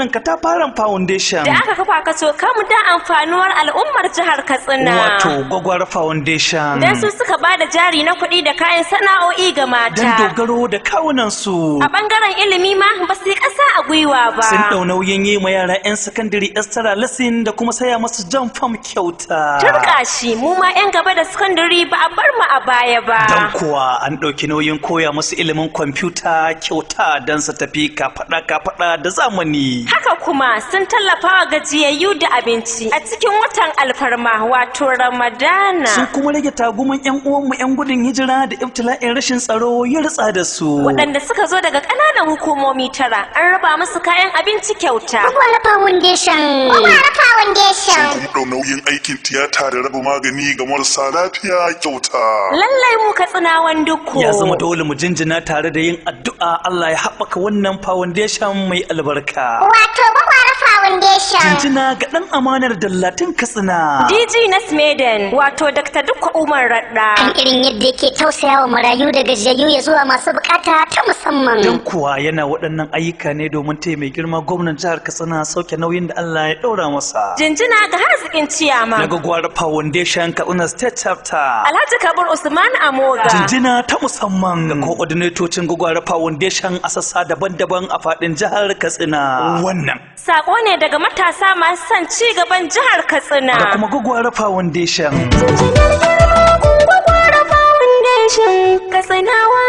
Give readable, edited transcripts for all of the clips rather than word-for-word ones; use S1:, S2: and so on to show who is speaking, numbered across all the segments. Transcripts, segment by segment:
S1: wannan katafaren foundation.
S2: Da aka kafa kaso kamu da amfanuwar al'ummar jihar Katsina.
S1: Wato Gwagwara Foundation.
S2: Dan su suka ba da jari na kuɗi da kayan sana'o'i ga mata.
S1: Don dogaro da kawunansu.
S2: A ɓangaren ilimi ma ba su yi ƙasa a gwiwa ba.
S1: Sun ɗau nauyin yi ma yara 'yan sakandare extra lesson da kuma saya masu jan fam kyauta.
S2: Turka shi, mu ma 'yan gaba da sakandare ba a bar mu a baya ba.
S1: Don kuwa an ɗauki nauyin koya musu ilimin kwamfuta kyauta don su tafi kafaɗa-kafaɗa da zamani.
S2: Haka kuma sun tallafa wa gajiyayyu da abinci a cikin watan alfarma, wato Ramadana.
S1: Sun kuma rage taguman 'yan uwanmu 'yan gudun hijira da ibtila'in rashin tsaro ya ritsa da su.
S2: Waɗanda suka zo daga ƙananan hukumomi 9, an raba musu kayan abinci kyauta.
S3: Gwagwara Foundation. Gwagwara Foundation.
S4: Sun kuma ɗau nauyin aikin tiyata da raba magani ga marasa lafiya kyauta.
S2: Lallai mu Katsinawan Dukku.
S1: Ya zama dole mu jinjina tare da yin addu'a Allah ya haɓaka wannan foundation mai albarka.
S3: Wato Gwagwara Foundation.
S1: Jinjina ga ɗan amanar Dallatin Katsina.
S2: DG na Smeden, wato Dr. Dukku Umar Radda.
S3: Kan irin yadda yake tausayawa marayu da gajiyayyu ya zuwa masu bukata ta musamman.
S1: Don kuwa yana waɗannan ayyuka ne domin taya mai girma gwamnan jihar Katsina sauke nauyin da Allah ya ɗaura masa.
S2: Jinjina ga haziƙin ciyama.
S1: Na Gwagwara Foundation Katsina State Chapter.
S2: Alhaji Kabir Usman Amoga.
S1: Jinjina ta musamman ga coordinatocin Gwagwara Foundation a sassa daban-daban a faɗin jihar Katsina. Wannan
S2: Sako ne daga matasa masu son ci gaban jihar Katsina.
S1: da kuma Gwagwara Foundation.
S2: Jinjinar girma kun Gwagwara Foundation. Katsinawa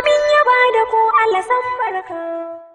S2: min yaba da ku, Allah san barka.